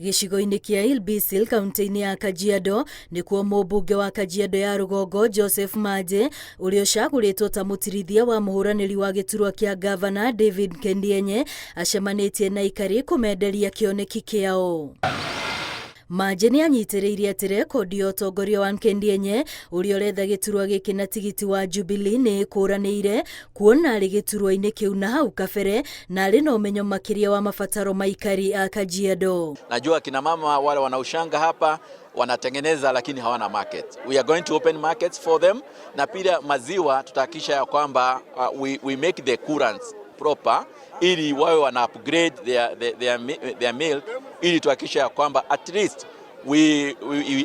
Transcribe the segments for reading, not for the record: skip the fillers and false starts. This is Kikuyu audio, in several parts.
Gĩcigo-inĩ kĩa Ilbisil kaunti-inĩ ya Kajiado nĩkuo mũmbunge wa Kajiado ya rũgongo Joseph Manji ũrĩa ũcagũrĩtwo ta mũtirithia wa mũhũranĩri wa gĩturwa kĩa ngavana David Nkendienye acemanĩtie na aikari kũmenderia kĩoneki kĩao. Manji nĩ anyitĩrĩire atĩ rekondi ya ũtongoria wa Nkendienye ũrĩa ũretha gĩturwa gĩkĩ na tigiti wa Jubilee nĩ ĩkũranĩire kuona arĩ gĩturwa-inĩ kĩu na hau kabere na arĩ na ũmenyo makĩria wa mabataro ma aikari a Kajiado. Najua kina mama wale wanaushanga hapa wanatengeneza lakini hawana market. We are going to open markets for them, na pia maziwa tutahakikisha ya kwamba we make the currents proper ili wawe wana upgrade their milk ili tuhakikisha ya kwamba at least we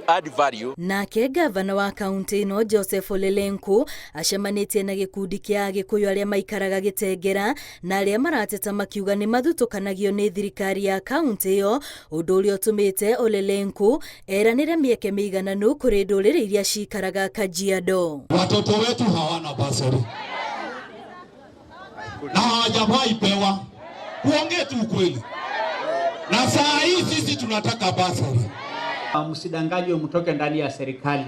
add value. Nake gavana wa kaunti ĩno Joseph Ole Lenku acemanĩtie na gĩkundi kĩa Agĩkũyũ arĩa maikaraga Gĩtengera na arĩa marateta makiuga nĩ mathutũkanagio nĩ thirikari ya kaunti ĩyo, ũndũ ũrĩa ũtũmĩte Ole Lenku eranĩre mĩeke mĩigananu kũrĩ ndũrĩrĩ iria cikaraga Kajiado. Watoto wetu hawana basari na hawajawahi pewa, tuongee tu ukweli, na saa hii sisi tunataka basari. Msidanganywe mtoke ndani ya serikali,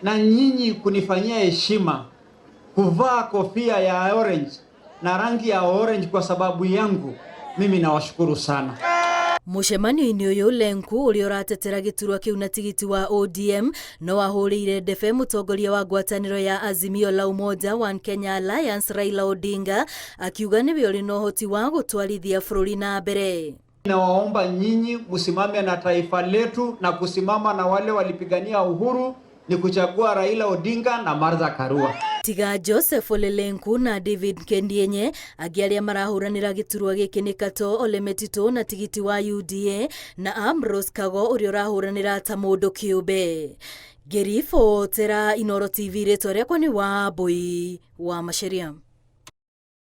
na nyinyi kunifanyia heshima kuvaa kofia ya orange na rangi ya orange kwa sababu yangu, mimi nawashukuru sana. Mũcemanio-inĩ ũyũ Lenku ũrĩa ũratetera gĩturwa kĩu na tigiti wa ODM no ahũrĩire ndebe mũtongoria wa ngwatanĩro ya Azimio la Umoja One Kenya Alliance Raila Odinga akiuga nĩwe ũrĩ na ũhoti wa gũtwarithia bũrũri na mbere. Nawaomba nyinyi msimame na taifa letu na kusimama na wale walipigania uhuru ni kuchagua Raila Odinga na Martha Karua. Tiga Joseph Ole Lenku na David Nkendienye angĩ arĩa marahũranĩra gĩturwa gĩkĩ nĩ Kato Ole Metito na tigiti wa UDA na Ambrose Kago ũrĩa ũrahũranĩra ta mũndũ kĩũmbe. Ngĩribotera Inooro TV rĩtwa rĩakwa nĩ Wambui wa Macharia.